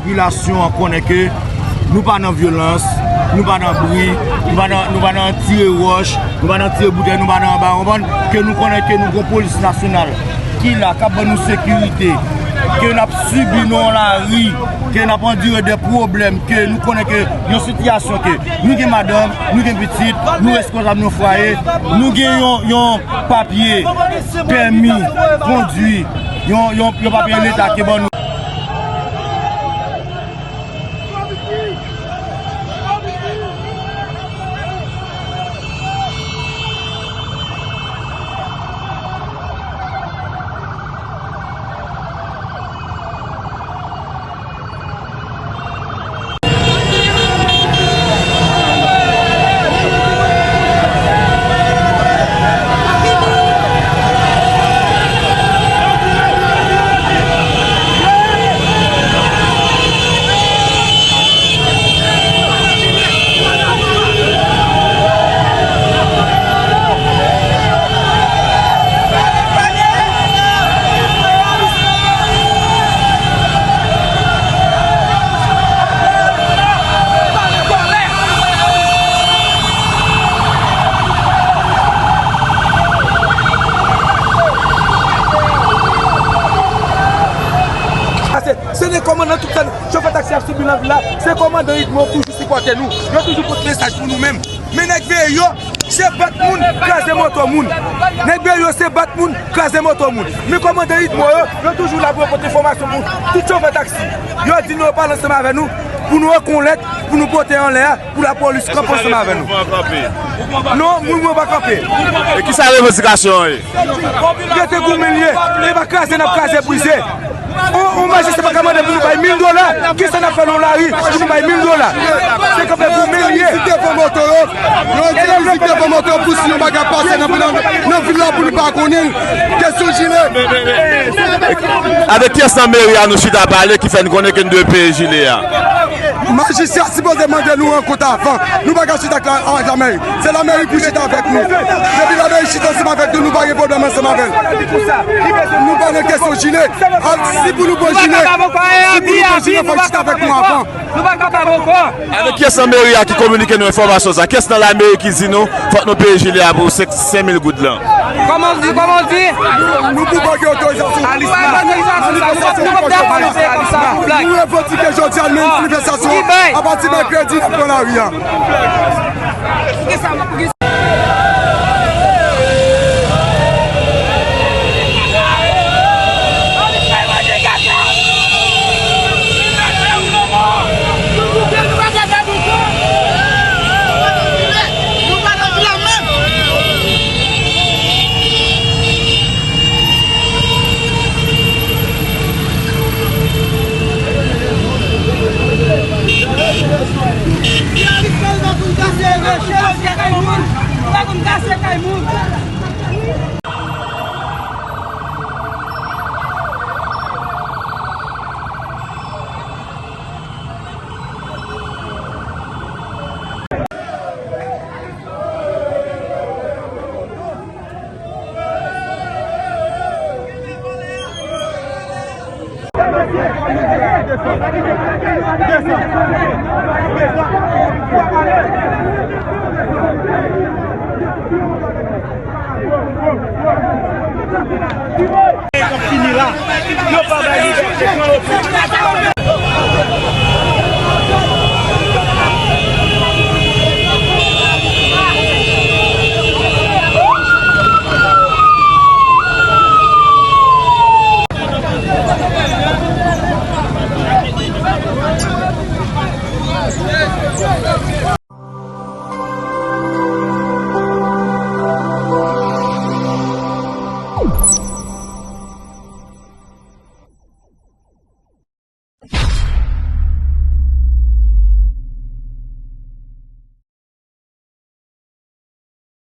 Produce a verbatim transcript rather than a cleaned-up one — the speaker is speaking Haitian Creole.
Popilasyon an konnen ke nou pa nan vyolans, nou pa nan bri, nou pa nan, nou pa nan tire wòch, nou pa nan tire boutèy, nou pa nan anba, konprann? Ke nou konnen ke nou gon polis nasyonal ki la, k ap ban nou sekirite, ke n ap sibi nan lari, ke n ap andire de pwoblèm, ke nou konnen ke yon sitiyasyon ke nou gen madanm, nou gen pitit, nou reskonsab nan fwaye, nou gen yon, yon papye pèmi kondwi, yon, yon, yon papye leta ki ban nou. Se, se de kòmandan tout sa, chofè taksi ap sibi nan vil la, se kòmandan Itmo toujou sipòte nou. Yo toujou pote mesaj pou nou menm. Men nèg veye yo, se bat moun, kraze moto moun. Nèg veye yo, se bat moun, kraze moto moun. Men kòmandan Itmo yo, yo toujou la pou yo pote enfòmasyon pou tout chofè taksi. Yo di nou yo pale ansanm avè nou, pou nou rekonèt, pou nou pote anlè a, pou lapolis kanpe ansanm avè nou. Non, moun mwen pa kanpe. E ki sa revandikasyon an ye? Rete goumen l ye. E pa kraze n ap kraze brize. On, on majistra pa ka mande pou nou bay mil dola. Kisa n ap fè nan lari pou nou bay mil dola? Se kanpe goumen l ye. Yo di vizite pou moto yo. Yo di vizite pou moto yo pou si yon bagay pase nan, nan, nan vil la pou nou pa konnen l. Kesyon jile. Avèk kiyès nan meri a nou chita pale ki fè n konnen ke n dwe peye jile a? Majistra sipoze mande nou rankont avan. Nou pa ka chita ak la, ak lameri. Se lameri pou chita avèk nou. Depi lameri chita ansanm avèk nou, nou pa gen pwoblèm ansanm avè l. Nou pa nan kesyon jile. Al, si pou nou pran jile, si pou nou pran jile, fò l chita avèk nou avan. Nou pa kapab ankò. Avèk kiyès nan meri a ki kominike nou enfòmasyon sa? Kiyès nan lameri ki di nou fòk nou peye jile a pou senk, senk mil goud lan? Kòman w di, kòman w di? Nou, nou pou pa gen otorizasyon. Manifestasyon pou fè jodi a. Nou revandike jodi a, men manifestasyon apati mèkredi n ap pran lari a. Fini la. Yo pa bay libète.